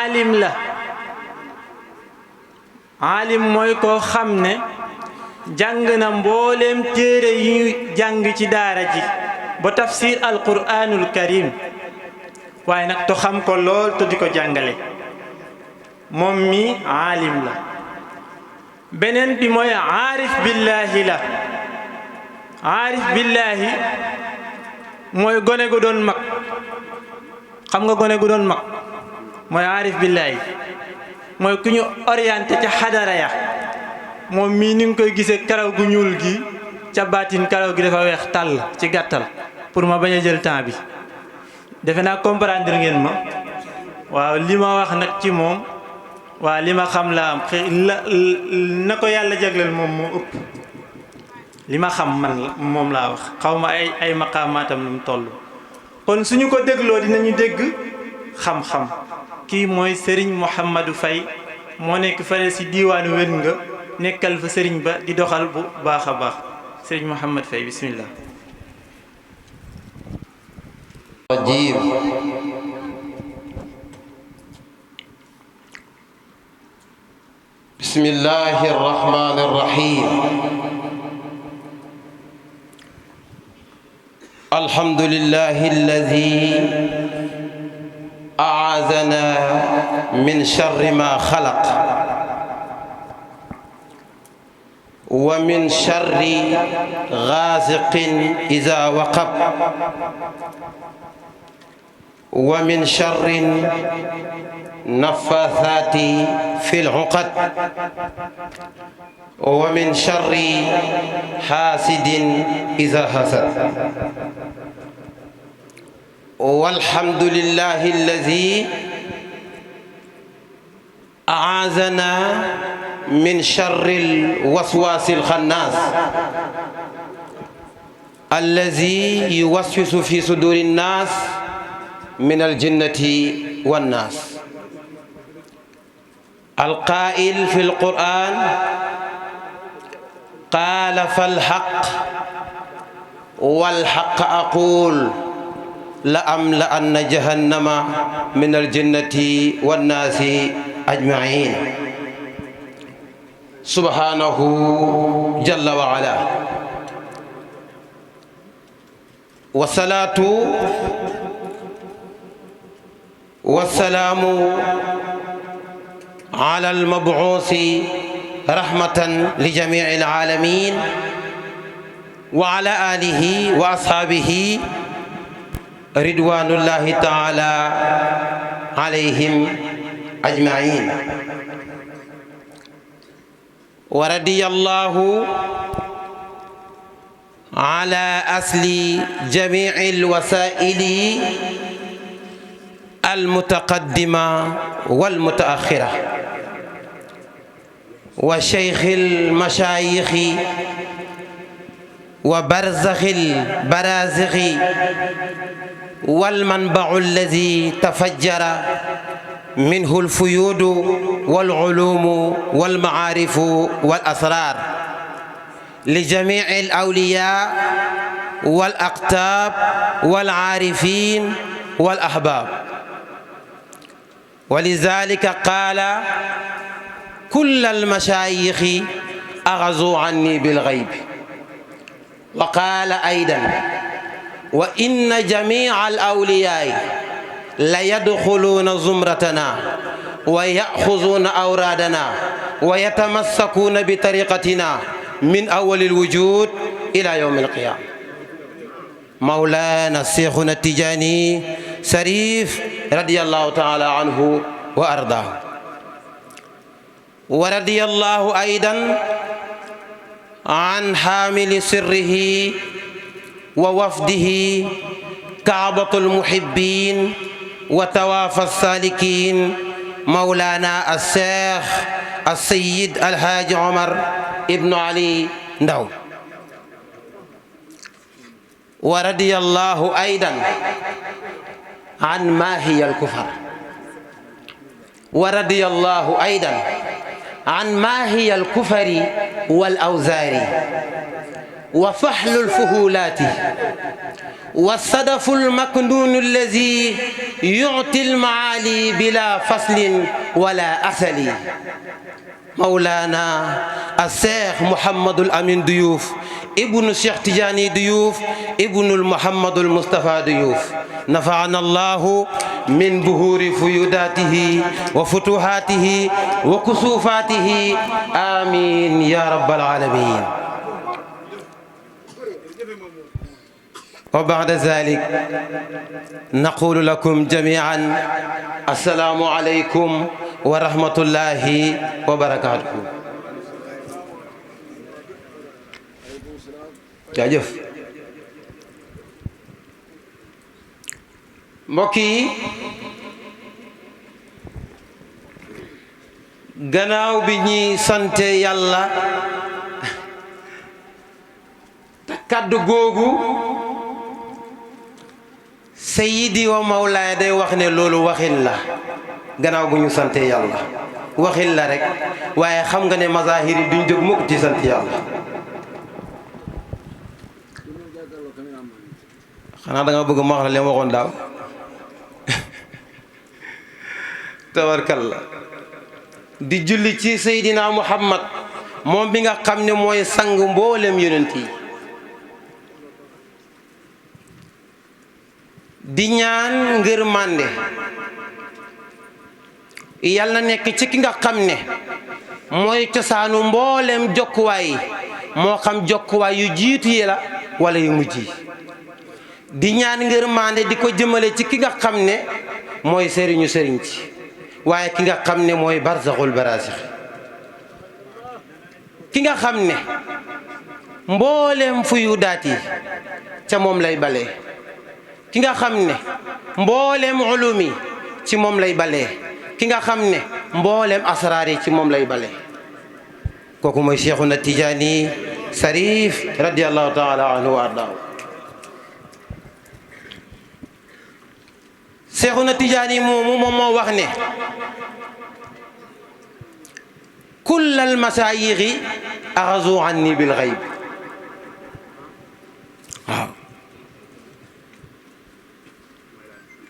aalim la. aalim mooy koo xam ne jàng na mbooleem téere yi jàng ci daara ji ba tafsir alquraanul karim waaye nag to xam ko lool te di ko jàngale, moom mi aalim la. beneen bi mooy aarif billaahi la. aarif billaahi mooy gone gu doon mag. xam nga gone gu doon mag mooy aarif billaahi, mooy ku ñu orienté ca xadara ya. moom mii ni nga koy gisee karaw gu ñuul gi ca baatin karaw gi dafa weex tàll ci gàttal pour ma bañ a jël temps bi. defe naa comprendre ngeen ma. waaw li ma wax nag ci moom waaw li ma xam la am na ko yàlla jagleel moom moo ëpp li ma xam man moom laa wax. xaw ma ay maqaamaatam lu mu toll. kon suñu ko dégloo dinañu dégg xam-xam. kii mooy Serigne Mouhamadou Faye moo nekk fële si diiwaanu wén nga nekkal fa Serigne ba di doxal bu baax a baax. Serigne Mouhamad Faye bismillah. rajim bismillahi arrahmani arrahim alhamdulillahi alladi a'aazana min sharri ma xalaq wa min sharri gaasiqin iza waqab wa min sharri naffaasaati fil uqad wa min sharri haasidin iza hasad walhamdulillahi allazi a'aazana min sharril waswaasil xannaas allazi yuwaswisu fi suduurin naas minal jinnati wan naas. alqaa'il fil qur'aan qaala fal haqq wal haqq aqul la amla'anna jahannama minal jinnati wan naasi ajma'iin. subhaanahu jalla wa ala. wasalaatu wasalaamu ala almabuusi rahmatan li jamiil aalamiin wa ala aalihi wa ashaabihi ridwaanullahi taala alayhim ajma'iin. wa radiyallahu ala asli jamiil wasaa'ili almutaqaddima walmutaaxira wa sheykhil mashaayixi wa barzaxil baraazixi walmanbacu allazi tafajjara minhu alfuyuudu walculuumu walmacaarifu walasraar li jamiici alawliyaa walaqtaab walcaarifiin walahbaab. ولذلك قال كل المشايخ أخذوا عني بالغيب. وقال أيضا وإن جميع الأولياء ليدخلون زمرتنا ويأخذون أورادنا ويتمسكون بطريقتنا من أول الوجود إلى يوم القيامة. مولانا شيخنا التجاني شريف رضي الله تعالى عنه وأرضاه. ورضي الله أيضا عن حامل سره ووفده كعبة المحبين وتوافى السالكين مولانا الشيخ السيد الحاج عمر ابن علي ndaw. ورضي الله أيضا عن ماهي الكفر. ورضي الله أيضا عن ماهي الكفر والأوزار وفحل الفهولات والصدف المكنون الذي يعطي المعالي بلا فصل ولا أثل مولانا الشيخ محمد الأمين ديوف ابن الشيخ تجاني ديوف ابن المحمد المصطفى ديوف نفعنا الله من بهور فيوداته وفتوحاته وكسوفاته آمين يا رب العالمين. وبعد ذلك نقول لكم جميعا السلام عليكم ورحمة الله وبركاته. jaajëf mbokk yi gannaaw bi ñuy sante yàlla te kàddu googu Seydi wa Mawlaaya day wax ne loolu waxin la gannaaw bu ñu sante yàlla waxin la rek waaye xam nga ne mazahir yi duñ jóg mukk ci sant yàlla. xanaa da nga bëgg ma wax la li ma waxoon daaw tabarkalla di julli ci Seydina Muhammad moom bi nga xam ne mooy sang mboolem yonent yi di ñaan ngir mànde yàlla na nekk ci ki nga xam ne mooy cosaanu mboolem jokkuwaay yi moo xam jokkuwaay yu jiitu yi la wala yu mujj yi di ñaan ngir mànde di ko jëmale ci ki nga xam ne mooy sëriñu sëriñ ci waaye ki nga xam ne mooy barzaxul baraasix ki nga xam ne mboolem fuyu daat yi ca moom lay balee ki nga xam ne mboolem ulumi ci moom lay balee ki nga xam ne mboolem asraar yi ci moom lay balee kooku mooy Cheikhuna Tijaani Sarif radiyallahu taala anhu wa ardaahu. Cheikhuna Tijaani moomu moom moo wax ne kullal masaayixi axazu anni bil xayb. waaw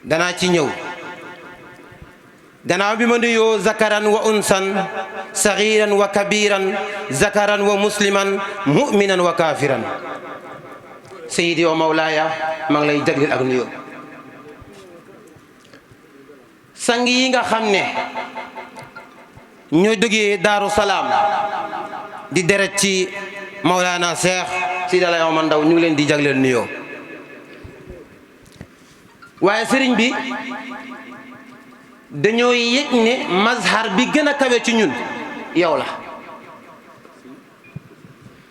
danaa ci ñëw gannaaw bi ma nuyoo zakaran wa unsan saxiran wa kabiran zakaran wa musliman muminan wa kafiran Seydi wa Mawlaaya maa ngi lay jagleel ak nuyoo sang yi nga xam ne ñoo jógee Daaru Salaam di deret ci Mawlaana Cheikh Sidi Alaaji Omar Ndaw ñu ngi leen di jagleel nuyoo waaye sëriñ bi dañoo yëg ne mazhar bi gën a kawe ci ñun yow la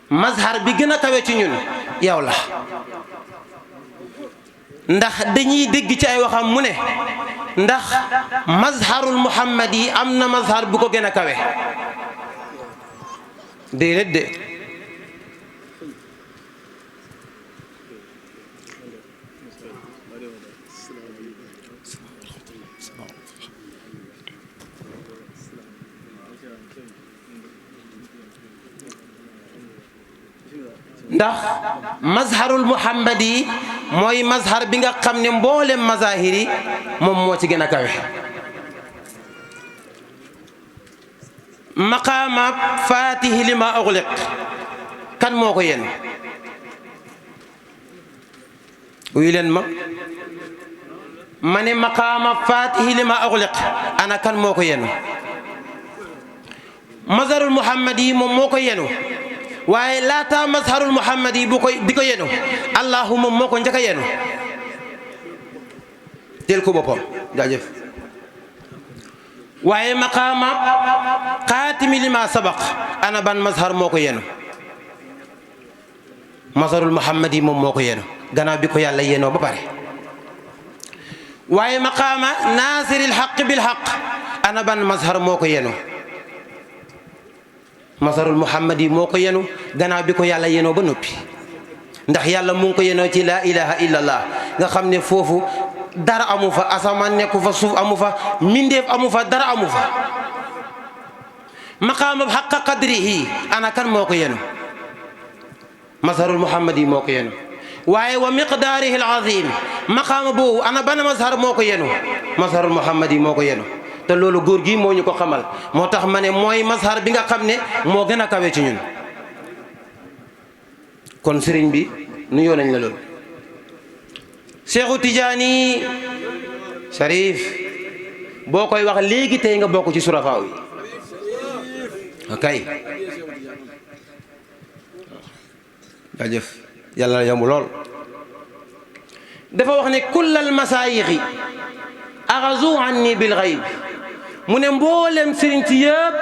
mazhar bi gën a kawe ci ñun yow la ndax dañuy dégg ci ay waxam mu ne ndax mazharul muhammad yi am na mazhar bu ko gën a kawe déedéet de ndax mazharul muhammad yi mooy mazhar bi nga xam ne mboolem mazahir yi moom moo ci gën a kawe maqaama fatihi lima ughliq kan moo ko yenu wuyu leen ma ne maqaama fatihi lima ughliq ana kan moo ko yenu mazharul muhammad yi moom moo ko yenu waaye laata mazharul muhammad yi di ko yenu allahu moom moo ko njëkk a yenu jël ko boppam jaajëf waaye maqaama xaatimi lima sabaq ana ban mazhar moo ko yenu mazharul muhammad yi moom moo ko yenu gannaaw bi ko yàlla yenoo ba pare waaye maqaama naasiril xaq bil xaq ana ban mazhar moo ko yenu mazharul muhammad yi moo ko yenu gannaaw bi ko yàlla yenoo ba noppi ndax yàlla mu ngi ko yenoo ci laa ilaha illallah nga xam ne foofu dara amu fa asamaan nekku fa suuf amu fa mindeef amu fa dara amu fa maqaama xaqa qadrihi ana kan moo ko yenu mazharul muhammad yi moo ko yenu waaye wa miqdaarihi al-azim maqaama boobu ana ban mazhar moo ko yenu mazharul muhammad yi moo ko yenu te loolu góor gi moo ñu ko xamal moo tax ma ne mooy mazhar bi nga xam ne moo gën a kawe ci ñun kon sëriñ bi nuyoo nañ la loolu Cheikhu Tijaani Sharif boo koy wax léegi tey nga bokk ci surafaaw yi okay jaajëf yàlla la yomb lool dafa wax ne kullal masaayixi axazu anni bil xayb mu ne mboolem sëriñ ci yëpp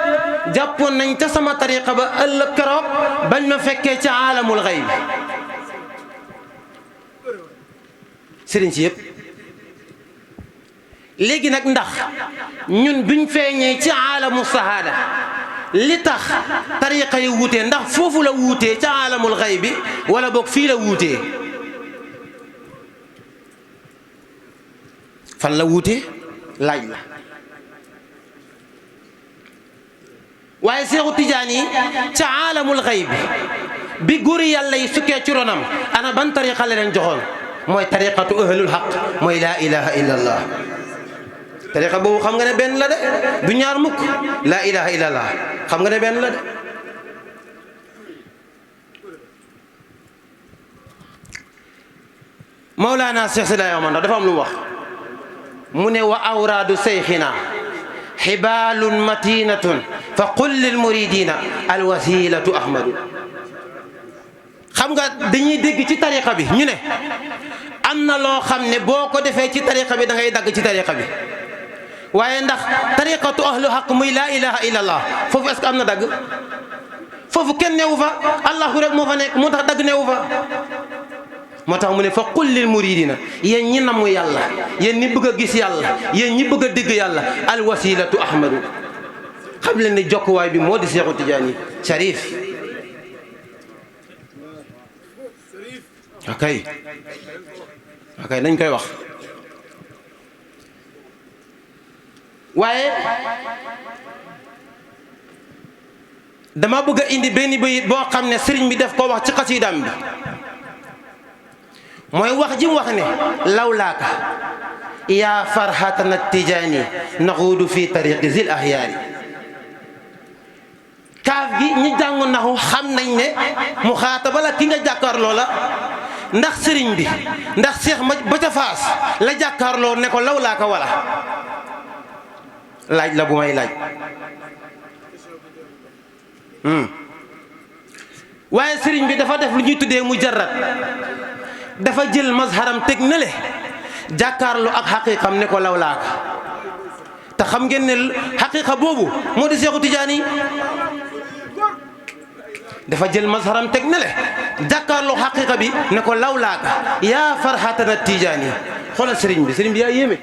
jàppoon nañ ca sama tariqa ba ëllëg keroog bañ ma fekkee ca aalamul xayb sëriñ ci yëpp léegi nag ndax ñun biñ feeñee ci aalamu sahaada li tax tariqa yi wuutee ndax foofu la wuutee ca aalamul xayb bi wala boog fii la wuutee fan la wuutee laaj la waaye Seexu Tijaan yi ca aalamul xayb bi góori yàlla yi sukkee ci ronam ana ban tariqa la leen joxoon mooy tariqatu ahlul haq mooy laa ilaha illa allah tariqa boobu xam nga ne benn la de du ñaar mukk laa ilaha illa allah xam nga ne benn la de Mawlana Cheikh Sidaaya Omar Ndaw dafa am lu mu wax mu ne wa awraadu seyxina xibaalun matinatun fa qul lil muridina alwasilatu ahmadu xam nga dañuy dégg ci tariqa bi ñu ne am na loo xam ne boo ko defee ci tariqa bi da ngay dagg ci tariqa bi waaye ndax tariqatu ahlu haq muy laa ilaha illa allah foofu est-ce que am na dagg foofu kenn newu fa allahu rek moo fa nekk moo tax dagg newu fa moo tax mu ne fa qul lil muridina yéen ñi namu yàlla yéen ñi bëgg a gis yàlla yéen ñi bëgg a dégg yàlla alwasilatu ahmadu xam leen ne jokkuwaay bi moo di Seexu Tijaani Sharif akay nañ koy wax waaye dama bëgg a indi benn bayit boo xam ne sëriñ bi def ko wax ci xasiidaam bi mooy wax ji mu wax ne lawlaaka yaa farhatana tijaani naxuudu fi tariqi zil ahyaari kaaf gi ñi jàngu naxu xam nañ ne mu xaataba la ki nga jàkkaarloo la ndax sëriñ bi ndax seex ma ba ca faas la jàkkaarloo ne ko lawlaaka wala laaj la bu may laaj waaye sëriñ bi dafa def lu ñuy tuddee mujarrad dafa jël mazharam teg na le jàkkaarloo ak xaqiiqam ne ko lawlaaka te xam ngeen ne xaqiiqa boobu moo di Seexu Tijaani dafa jël mazharam teg na le jàkkaarloo xaqiiqa bi ne ko lawlaaka yaa farhatana Tijaani xoolal sëriñ bi yaa yéeme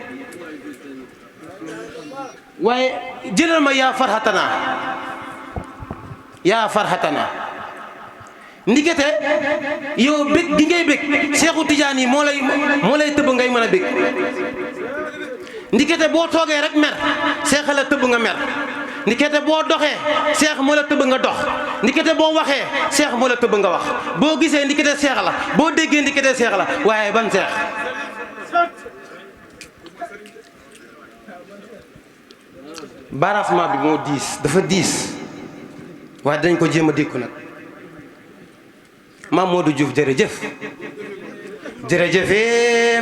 waaye jëlal ma yaa farhatana ndikete yow bég gi ngay bég Seexu Tijaan yi moo lay tëbb ngay mën a bég ndikete boo toogee rek mer seex la tëbb nga mer ndikete boo doxee seex moo la tëbb nga dox ndikete boo waxee seex moo la tëbb nga wax boo gisee ndikete seex la boo déggee ndikete seex la waaye ban seex barafement bi moo dafa diis waaye dañ ko jéem a dékku nag Mamadou Diouf jërëjëf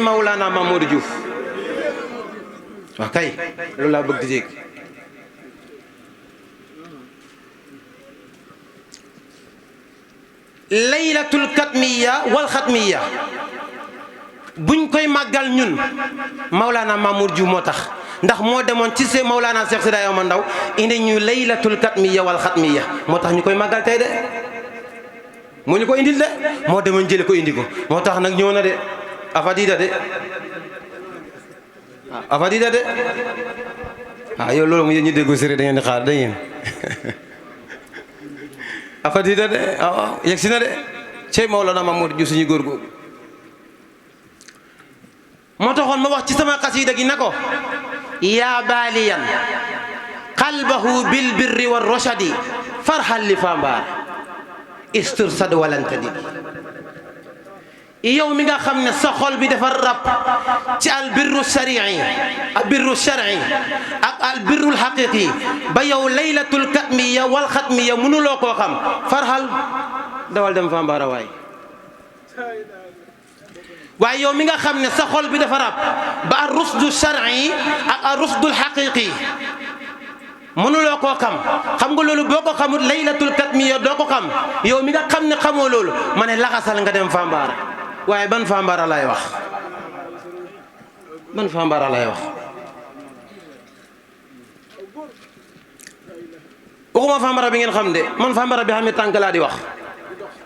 Mawlana Mamadou Diouf waaw kay loolu laa bëgg di dégg laylatul katmiya wal xatmiya buñ koy màggal ñun Mawlana Mamadou Diouf moo tax ndax moo demoon ci see Mawlana Cheikh Sidaaya Omar Ndaw indi ñu laylatul katmiya wal xatmiya moo tax ñu koy màggal tey de moo ñu ko indil de moo demoon jële ko indi ko moo tax nag ñëw na de afadida de yow loolu mu yéen ñu déggu séré da ngeen di xaar da ngeen afadida de yegg si na de cey Mawlana Mamadou Diouf suñu góor googu moo taxoon ma wax ci sama xasida gi na ko yaa baaliyan qalbahu bil birri war rashadi farxal li fambaar istursad walantadi yow mi nga xam ne sa xol bi dafa rab ci al birru sharii ak birru shar'i ak al birrul haqiqi ba yow laylatul katmiya wal xatmiya mënuloo koo xam farxal dawal dem fa mbaara waay waaye yow mi nga xam ne sa xol bi dafa rab ba al rusdu shar'i ak al rusdul haqiqi mënuloo koo xam nga loolu boo ko xamul laylatul katmiya doo ko xam yow mi nga xam ne xamoo loolu ma ne laxasal nga dem fa mbaara waaye ban Fambaara lay wax ban Fambaara lay wax waxuma Fambaara bi ngeen xam de man Fambaara bi xamee tànk laa di wax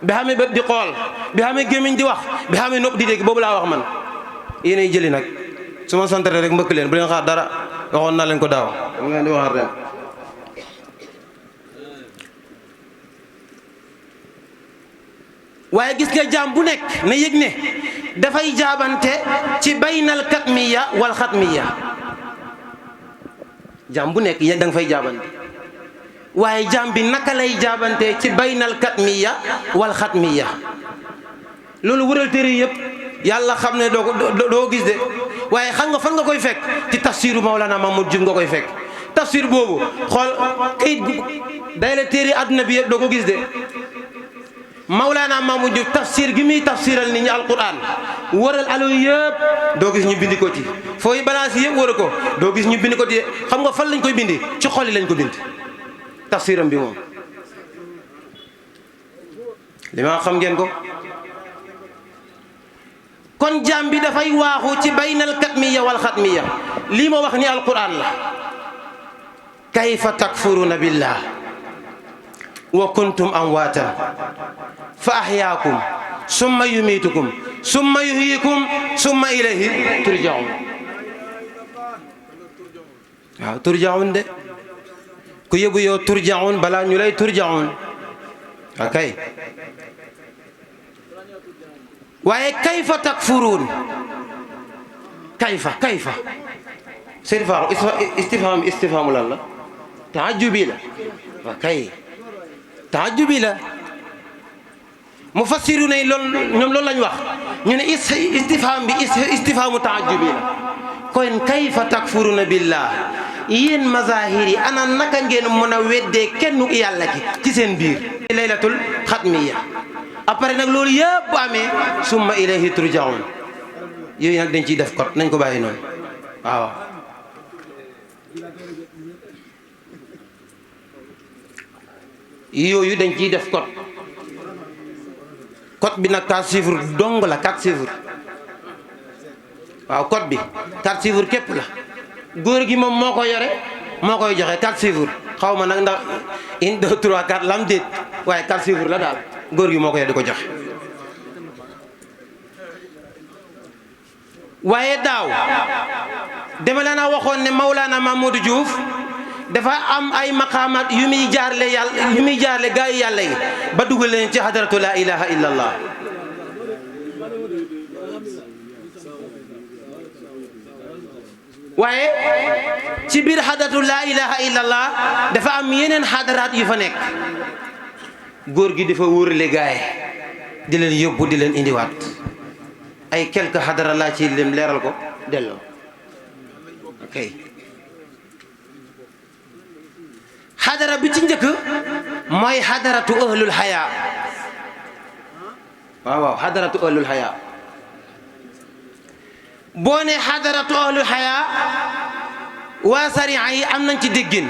bi xamee bët di xool bi xamee gémmiñ di wax bi xamee nopp di dégg boobu laa wax man yéenay jëli nag su ma sant rek mbëkk leen bu leen xaar dara waxoon naa leen ko daaw mu leen di waxaat ren waaye gis nga jaam bu nekk na yëg ne dafay jaabante ci baynal katmiya wal xatmiya jaam bu nekk yéen da nga fay jaabante waaye jaam bi naka lay jaabante ci baynal katmiya wal xatmiya loolu wëral téere yëpp yàlla xam ne doo gis de waaye xam nga fan nga koy fekk ci tafsiru Mawlana Mahmoud Diouf nga koy fekk tafsir boobu xool kayit day la téere àdduna bi yëpp doo ko gis de Mawlana Mahmoud Diouf tafsir gi muy tafsiral nit ñi alquran waral alo yëpp doo gis ñu bindi ko ci fooy balance yëpp war ko doo gis ñu bindi ko ci xam nga fan lañ koy bindi ci xol yi lañ ko bind tafsiram bi moom li ma xam ngeen ko kon jaam bi dafay waaxu ci baynal katmiya wal xatmiya lii ma wax ni alquran la kayfa takfuruna billah wa kuntum amwaatan fa ahyaakum summa yumiitukum summa yuhyikum summa ilayhi turjaun waaw turjaun de ku yóbbu yow turjaun balaa ñu lay turjaun akay waaye kayfa takfuruun kayfa Seydi Faaru istifhaamu lan la taajubi la waaw kay taajubi la mufassiru ne ñoom loolu lañ wax ñu ne istifhaam bi istifhaamu taajubi la kon kayfa takfuruna billah yéen mazahir yi ana naka ngeen mën a weddee kennu yàlla ki ci seen biir laylatul xatmiya après nag loolu yëpp bu amee summa ilayhi turjaun yooyu nag dañ ciy def kot nañ ko bàyyi noonu waaw yooyu dañ ciy def code bi nag 4 chiffres dong la 4 chiffres waaw code bi 4 chiffres képp la góor gi moom moo ko yore moo koy joxe 4 chiffres xaw ma nag ndax 1 2 3 4 lam déet waaye 4 chiffres la daal góor gi moo ko yore di ko joxe. waaye daaw dama leen a waxoon ne Mawlana Mahmoud Diouf dafa am ay maqaamaat yu muy jaarle yàlla yu muy jaarle gaa yi yàlla yi ba dugal leen ci hadratu la ilaha illa allah waaye ci biir hadratu la ilaha illa allah dafa am yeneen hadaraat yu fa nekk góor gi dafa wóorale gaay di leen yóbbu di leen indiwaat ay quelques hadara laa ci lim leeral ko delloo ok hadara bi ci njëkk mooy hadaratu ahlul haya waaw hadaratu ahlul haya boo ne hadaratu ahlul haya waa sariya yi am nañ ci déggin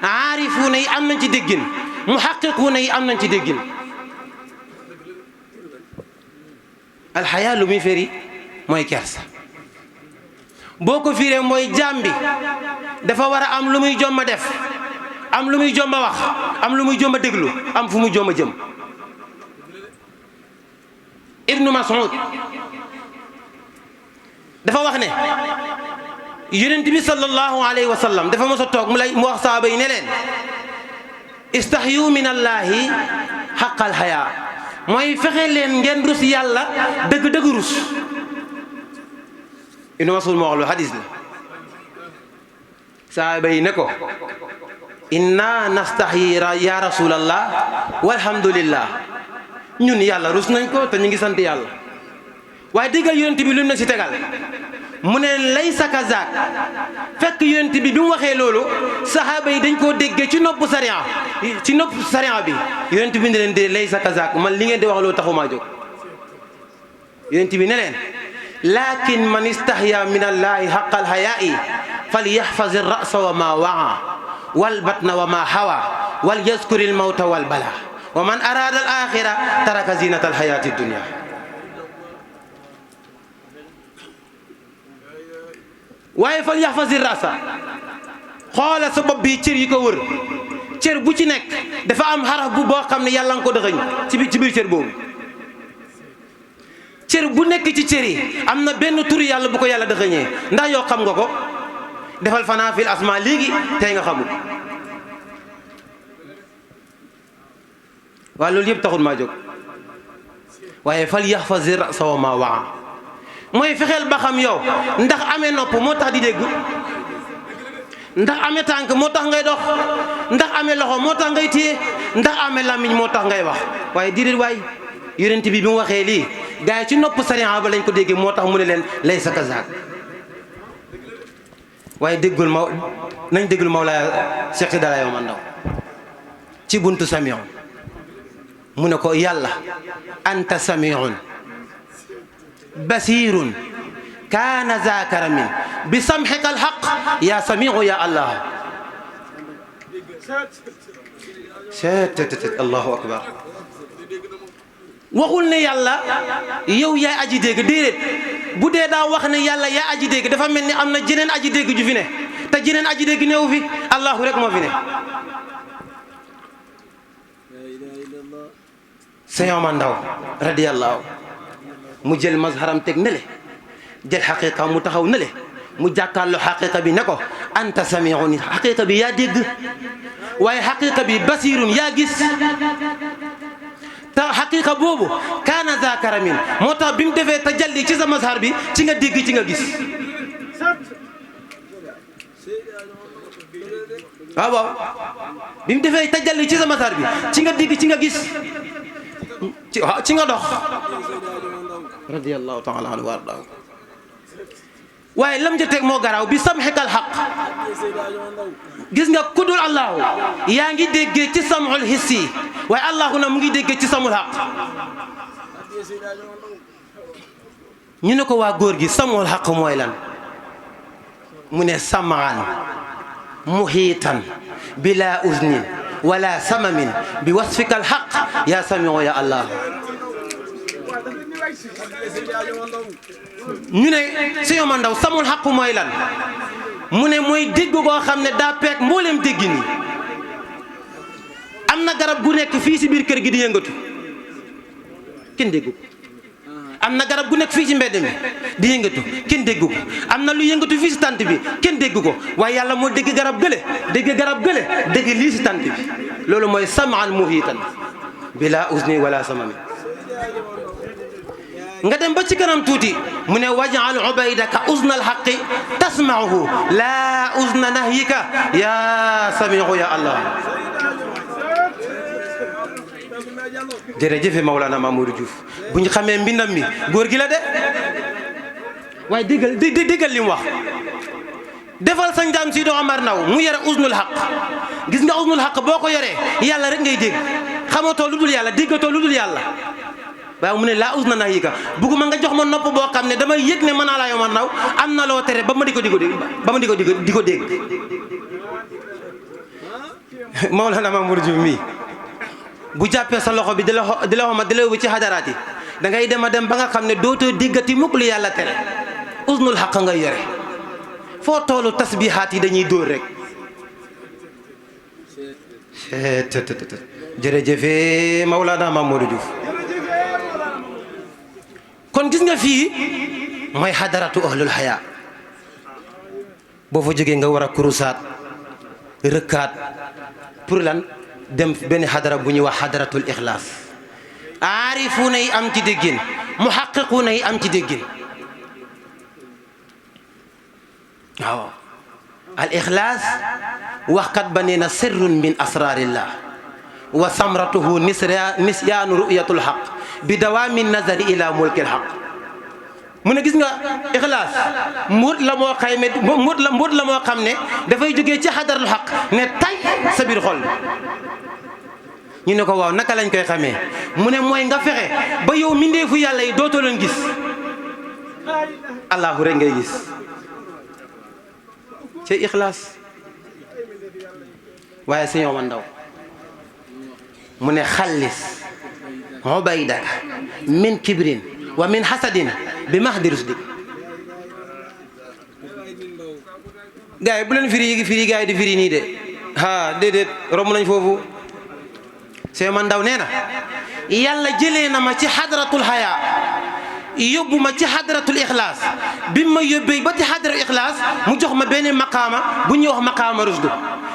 aarifuuna yi am nañ ci déggin muhaqiquuna yi am nañ ci déggin alxaya lu muy firi mooy kersa boo ko firee mooy jaam bi dafa war a am lu muy jomma def am lu muy jomba wax am lu muy jomba déglu am fu muy jomba jëm Ibnu Mas'ud dafa wax ne yonent bi sallallahu alayhi wa sallam dafa mos a toog mu wax saaba yi ne leen istahyu min allahi xaqal xaya mooy fexe leen ngeen rus yàlla dëgg-dëgg rus Ibnu Mas'ud moo wax lu hadis la saaba yi ne ko inna nastahyi ya rasulallah walhamdulillah ñun yàlla rus nañ ko te ñu ngi sant yàlla waaye déggal yonent bi lu mu na si tegal mu ne laysa kazak fekk yonent bi mu waxee loolu saxaaba yi dañ koo déggee ci nopp sariya bi yonent bi ne leen de laysa kazak man li ngeen di wax loolu taxumaa jóg yonent bi ne leen lakin man istahya min allahi haqqal hayaa'i falyahfaz ar-ra'sa wa ma wa'a wal batna wa ma hawa wal yazkur al-mawta wal bala wa man arada al-akhirah taraka zinata al-hayati ad-dunya waaye fal yaxfasi rasa xoola sa bopp bi cër yi ko wër cër bu ci nekk dafa am xaraf bu boo xam ne yàlla nga ko dëxëñ ci biir cër boobu cër bu nekk ci cër yi am na benn turu yàlla bu ko yàlla dëxëñee ndax yow xam nga ko defal fanaa fil asma léegi tey nga xamul waaye loolu yëpp taxul maa jóg waaye fal yaxfasi rasa wa ma waa mooy fexeel ba xam yow ndax amee nopp moo tax di dégg ndax amee tànk moo tax ngay dox ndax amee loxo moo tax ngay téye ndax amee làmmiñ moo tax ngay wax waaye diirit waay yonent bi mu waxee lii gars yi ci nopp sariya ba lañ ko déggee moo tax mu ne leen laysa kazak waaye déggul nañ déggul Mawlaaya Cheikh Sidi Alaaji Omar Ndaw ci buntu samiun mu ne ko yàlla anta samiun basirun kaana za karamin bi samxika alxaq ya samiu ya allah allahu akbar waxul ne yàlla yow yaay aji dégg déedéet bu dee daa wax ne yàlla yaa aji dégg dafa mel ni am na jeneen aji dégg ju fi ne te jeneen aji dégg neewu fi allahu rek moo fi ne Sëñ Omar Ndaw radiyallahu mu jël mazharam teg nele jël xaqiqa mu taxaw nele mu jàkkaarloo xaqiqa bi ne ko anta samiun xaqiqa bi yaa dégg waaye xaqiqa bi basirun yaa gis te xaqiqa boobu kaana za karamin moo tax bi mu defee tajalli ci sa mazhar bi ci nga dégg ci nga gis waaw waaw bi mu defee tajalli ci sa mazhar bi ci nga dégg ci nga gis ci nga dox radiyallahu taala anhu wa ardaahu waaye lam ja teg moo garaaw bi samxikal xaq gis nga kudul allahu yaa ngi déggee ci samul hissi waaye allahu na mu ngi déggee ci samul xaq ñu ne ko waa góor gi samul xaq mooy lan mu ne samaan muhiitan bila uznin wala samamin bi wasfikal xaq yaa samiu ya allah ñu ne Sëñ Omar Ndaw samul xaq mooy lan mu ne mooy dégg koo xam ne daa peeg mbooleem dégg nii am na garab gu nekk fii si biir kër gi di yëngatu kenn déggu ko am na garab gu nekk fii ci mbedd mi di yëngatu kenn déggu ko am na lu yëngatu fii si tant bi kenn déggu ko waaye yàlla moo dégg garab gële dégg garab gële dégg lii si tant bi loolu mooy samaan muhiitan bila uzni wala samami nga dem ba ci kanam tuuti mu ne waj'al ubaydaka uzna alhaqi tasma'uhu la uzna nahyika ya samiu ya allah jërëjëf Mawlana Mamadou Diouf bu ñu xamee mbindam mi góor gi la de waaye déggal li mu wax defal sa njaam si do Omar Ndaw mu yore uznul haq gis nga uznul haq boo ko yoree yàlla rek ngay dégg xamatoo lu dul yàlla déggatoo lu dul yàlla waaw mu ne laa uzna nahyika bugguma nga jox ma nopp boo xam ne damay yëg ne mën naa laa Omar Ndaw am na loo tere ba ma di ko dégg Mawlana Mamadou Diouf mii bu jàppee sa loxo bi di la xoma di la yóbbu ci xadaraat yi da ngay dem a dem ba nga xam ne dootoo déggati mukk lu yàlla tere uznul xaq ngay yore foo toolu tasbihaat yi dañuy dóor rek jërëjëf Mawlana Mamadou Diouf kon gis nga fii mooy xadaratu ahlul xayaa boo fa jógee nga war a kurusaat rëkkaat pour lan dem benn xadara bu ñuy wax xadaratul ixlaas aarifuuna yi am ci déggin muhaqiquuna yi am ci déggin waaw al ixlaas waxkat ba nee na sirrun min asrarillah wa samratuhu nisyaanu ru'yatul xaq bi dawaami nazari ila mulkil xaq mu ne gis nga ixlaas mbóot la moo xayme mbóot la moo xam ne dafay jógee ci xadarul xaq ne tay sa biir xol. ñu ne ko waaw naka lañ koy xamee mu ne mooy nga fexe ba yow mindeefu yàlla yi dootoo leen gis allahu rek ngay gis ci ixlaas. waaye sëñ Omar Ndaw mu ne xallis ubaydaka min kibrin wa min hasadin bi mahdi rusdik. gars yi bu leen firi gars yi di firi nii de déedéet romb nañ foofu. sëñ Omar Ndaw nee na yàlla jëlee na ma ci xadratul haya yóbbu ma ci xadratul ixlaas bi ma yóbbee ba ci xadratul ixlaas mu jox ma benn maqaama bu ñuy wax maqaama rusdu.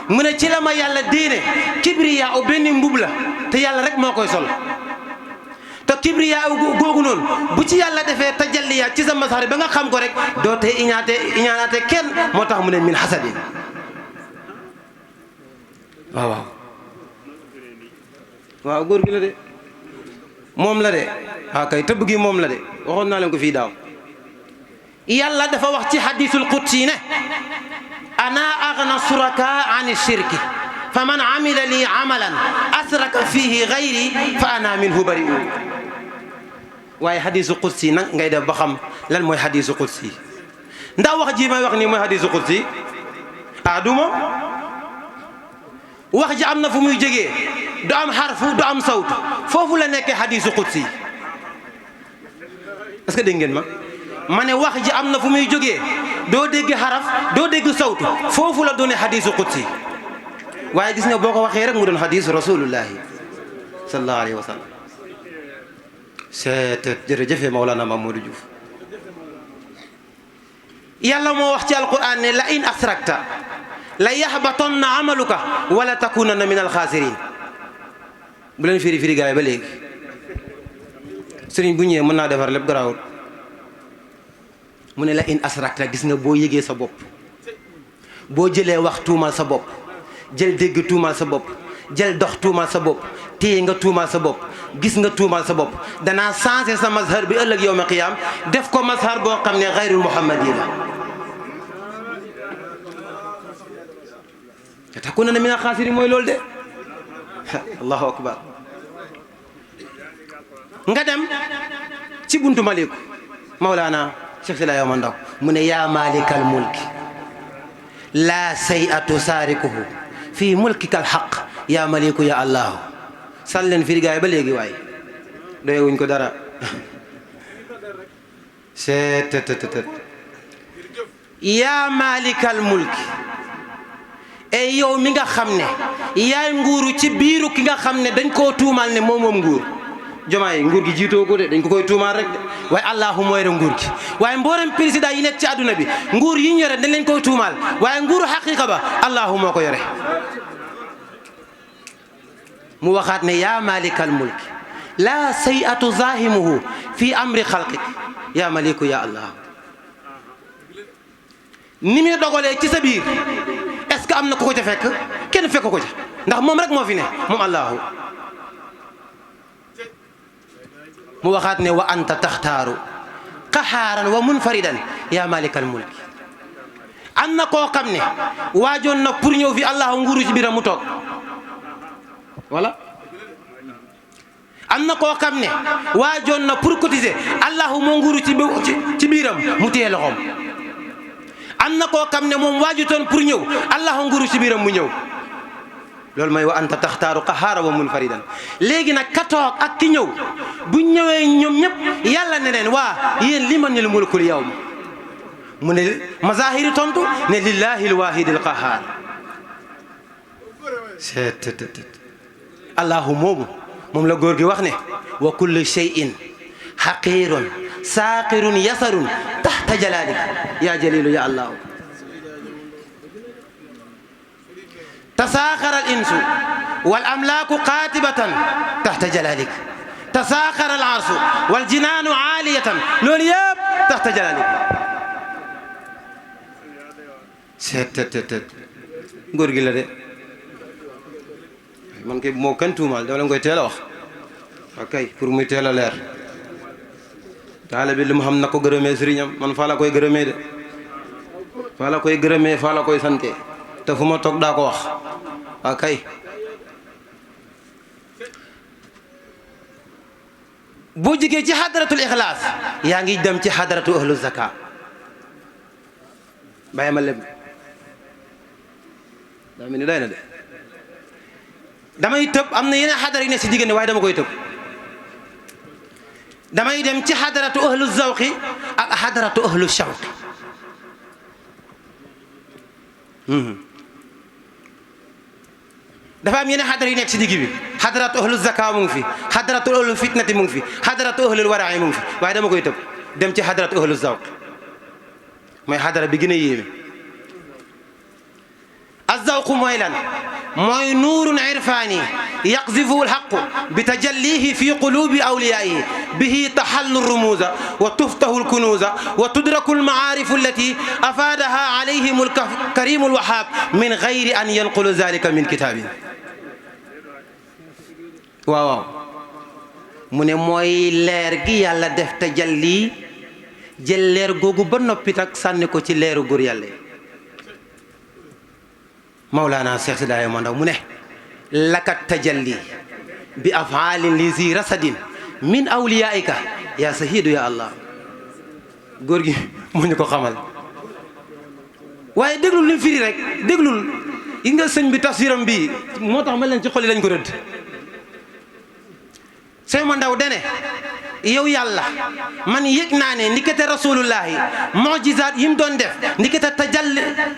mu ne ci la ma yàlla déene kibriya u benn mbub la te yàlla rek moo koy sol te kibriya u googu noonu bu ci yàlla defee tajalliya ci sa masxar ba nga xam ko rek doo tee iñaanaate kenn moo tax mu ne min hasadin. waaw góor gi la de moom la de kay tëbb gi moom la de waxoon naa leen ko fii daaw. yàlla dafa wax ci hadisul qudsi ne ana agna suraka an shirki fa man amila li amalan asraka fihi gayri fa ana minhu bari'un. waaye hadisu qudsi nag ngay def ba xam lan mooy hadisu qudsi ndax wax ji may wax nii mooy hadisu qudsi duma wax ji am na fu muy jógee du am xarfu du am sawtu foofu la nekkee hadisu qudsi est-ce que dégg ngeen ma ne wax ji am na fu muy jógee doo dégg xaraf doo dégg sawtu foofu la doone hadisu qudsi waaye gis nga boo ko waxee rek mu doon hadisu rasulullahi sallallahu alayhi wa sallam. jërëjëfe Mawlana Mamadou Diouf. yàlla moo wax ci alquran ne la in asrakta la yaxbatonna amaluka wala takunanna min alxaasirin. bu leen firi gaay ba léegi sëriñ bu ñëwee mën naa defar lépp garaawul. mu ne la in asrakta gis nga boo yëgee sa bopp boo jëlee wax tuumal sa bopp jël dégg tuumal sa bopp jël dox tuumal sa bopp téye nga tuumal sa bopp gis nga tuumal sa bopp danaa changé sa mazhar bi ëllëg yawma qiyaam def ko mazhar boo xam ne xayrul muhammadi la takunanna mina xaasiri mooy loolu de allahu akbar. nga dem ci buntu maliku Mawlana Cheikh Sila Omar Ndaw mu ne yaa malikal mulki laa say'atu saarikuhu fii mulkikal xaq yaa maliku ya allahu. sal leen firi gaay ba léegi waaye doyewuñ ko dara. yaa malikal mulki ey yow mi nga xam ne yaay nguuru ci biiru ki nga xam ne dañ koo tuumal ne moom nguur. Jomaay nguur gi jiitoo ko de dañ ko koy tuumaal rek de waaye allahu mooy rek nguur gi waaye mboolem président yi nekk ci àdduna bi nguur yi ñu yore dañ leen koy tuumaal waaye nguuru xaqiqa ba allahu moo ko yore. mu waxaat ne yaa malikal mulki laa say'atu zahimuhu fi amri xalqik yaa maliku ya allah. ni muy dogalee ci sa biir est-ce que am na ku ko ca fekk kenn fekk ko ca ndax moom rek moo fi ne moom allahu. mu waxaat ne wa anta taxtaaru qaxaaran wa munfaridan yaa malikal mulki. am na koo xam ne waajoon na pour ñëw fi allahu nguuru ci biiram mu toog voilà. am na koo xam ne waajoon na pour cotiser allahu moo nguuru ci biiram mu téye loxoom. am na koo xam ne moom waajutoon pour ñëw allahu nguuru ci biiram mu ñëw. loolu mooy wa anta taxtaaru qahaara wa munfaridan. léegi nag ka toog ak ki ñëw bu ñëwee ñoom ñëpp yàlla ne leen waa yéen limanil mulkul yawma mu ne mazahiri tontu ne lillahi alwahidil qahaar. allahu moom la góor gi wax ne wa kullu shay'in xaqirun saaqirun yasarun taxta jalalik ya jalilu ya allahu. tasaaxara al insu wal amlaaku qaatibatan taxta jalalik tasaaxara al arsu wal jinaanu aaliyatan loolu yëpp taxta jalalik. góor gi la de man kay moo kan tuumaal dama leen koy teel a wax ok pour muy teel a leer taalibe lu mu xam na ko gërëmee sëriñam man faa la koy gërëmee de faa la koy gërëmee faa la koy sante te fu ma toog daa ko wax waa kay boo jigee ci xadaratul ixlaas yaa ngi dem ci xadaratu ahlu zaka bàyyi ma leb daa mel ni doy na de damay tëb am na yeneen xadara yu ne si diggante waaye dama koy tëb damay dem ci xadaratu ahlu zawqi ak xadaratu ahlu shawqi dafa am yeneen xadara yu nekk si digg bi xadaratu ahlu zaka mu ngi fi xadaratu ahlu fitnati mu ngi fi xadaratu ahlu waraay mu ngi fi waaye dama koy tëb dem ci xadaratu ahlu zawqi mooy xadara bi gën a yéeme الذوق مويلا موي نور عرفاني يقذفه الحق بتجليه في قلوب أوليائه به تحل الرموز وتفتح الكنوز وتدرك المعارف التي أفادها عليهم الكريم الوهاب من غير أن ينقل ذلك من كتابه واو من موي لير gi Yàlla def tajalli jël leer googu ba noppi tak sànni ko ci leeru góor Yàlla مولانا شيخ سيداي منداw mu ne lakat tajalli bi af'alin li zi rasadin min awliyaika ya sahidu ya allah góor gi moo ñu ko xamal waaye déglul li firi rek déglul yi nga sëñ bi tafsiram bi moo tax ma leen ci xol yi lañ ko rëdd sëñ Mandaw dene yow yàlla man yëg naa ne ndikete rasulullahi mujizaat yi mu doon def ndikete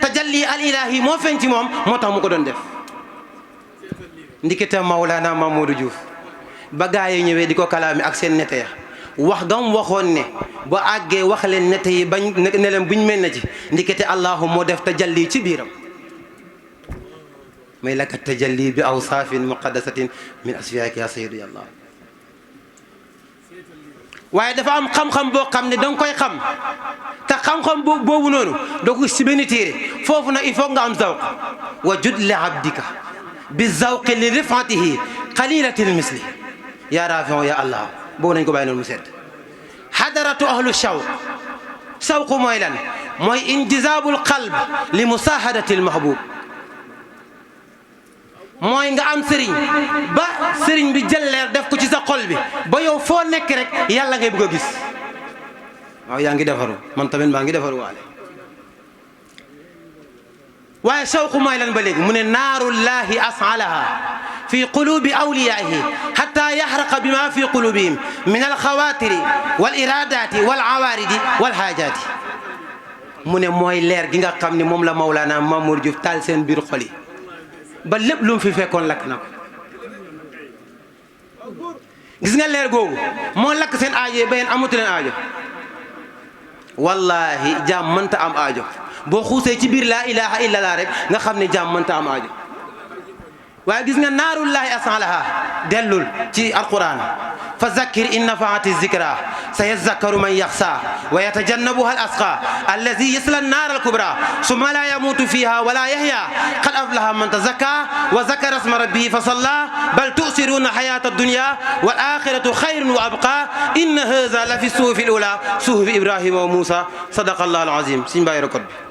tajalli al ilahi moo feeñ ci moom moo tax mu ko doon def ndikete Maulana Mamadou Diouf ba gaa yi ñëwee di ko kalaami ak seen nete ya wax gam waxoon ne ba àggee wax leen nete yi bañ ne leen buñ mel na ci ndikete allahu moo def tajalli ci biiram may laka tajalli bi awsaafin muqaddasatin min asfiyaaki ya sayyidu ya allah waaye dafa am xam-xam boo xam ne danga koy xam te xam-xam boobu noonu doo ko si benn téere foofu nag il faut nga am zawq wa jud li abdika bi zawqi li rifatihi qalilatil misli ya rafion ya allah boobu nañ ko bàyyi noonu mu sedd xadaratu ahlu shawq shawq mooy lan mooy injizabul qalb li musahadati al mahbub mooy nga am sëriñ ba sëriñ bi jël leer def ko ci sa xol bi ba yow foo nekk rek yàlla ngay bëgg a gis waaw yaa ngi defaru man tamit maa ngi defaru waale waaye shawqu mooy lan ba léegi mu ne naarullahi asalaha fi qulubi awliyaihi hatta yaxraqa bima fi qulubihim min alxawatiri wal iradati wal awaridi wal haajaati mu ne mooy leer gi nga xam ne moom la Mawlana Mamour Diouf taal seen biir xol yi ba lépp lu mu fi fekkoon lakk na ko gis nga leer googu moo lakk seen aajo yi ba yéen amatu leen aajo wallahi jaam mënta am aajo boo xuusee ci biir laa ilaha illallah rek nga xam ne jaam mënta am aajo waaye gis nga naarullahi asalaha dellul ci alquran fa zakkir in nafaati zikra sayazakkaru man yaxsa wa yatajannabuha al asqa allazi yasla annaar alkubra summa la yamutu fiha wala yahya qad aflaha man tazakka wa zakara isma rabbihi fa salla bal tu'siruna hayata ad-dunya wal akhiratu khayrun wa abqa inna hadha la fi suhufi al ula suhufi ibrahima wa musa sadaqa allah al azim sin bàyyi rekod bi